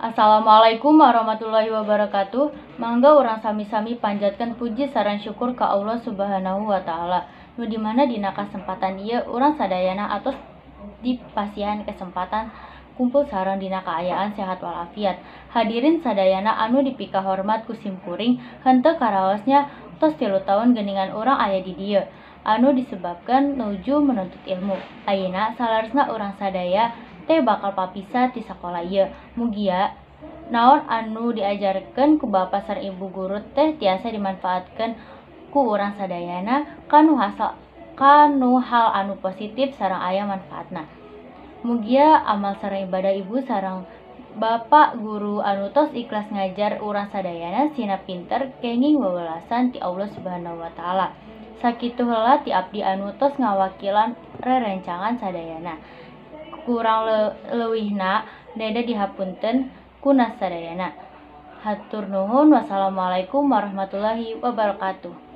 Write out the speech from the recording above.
Assalamualaikum warahmatullahi wabarakatuh. Mangga urang sami-sami panjatkeun puji sareng syukur ka Allah Subhanahu wa taala. Nu di mana dina kasempatan ieu urang sadayana atos dipasihan kesempatan kumpul sareng dina kaayaan sehat walafiat. Hadirin sadayana anu dipikahormat ku simkuring, henteu karaosnya tos 3 taun geuningan urang aya di dieu anu disebabkeun nuju menuntut ilmu. Ayeuna saleresna urang sadaya teh bakal papisah ti sakola ieu. Mugia naon anu diajarkeun ku bapa sareng ibu guru teh tiasa dimanfaatkeun ku urang sadayana kanu hal anu positif sareng aya manfaatna. Mugia amal sareng ibadah ibu sareng bapa guru anu tos ikhlas ngajar urang sadayana sina pinter kenging wewelasan ti Allah Subhanahu wa taala. Sakitu heula ti abdi anu tos ngawakilan rerencangan sadayana. Kurang leuwihna neda dihapunten kuna sadayana. Hatur nuhun, wassalamualaikum warahmatullahi wabarakatuh.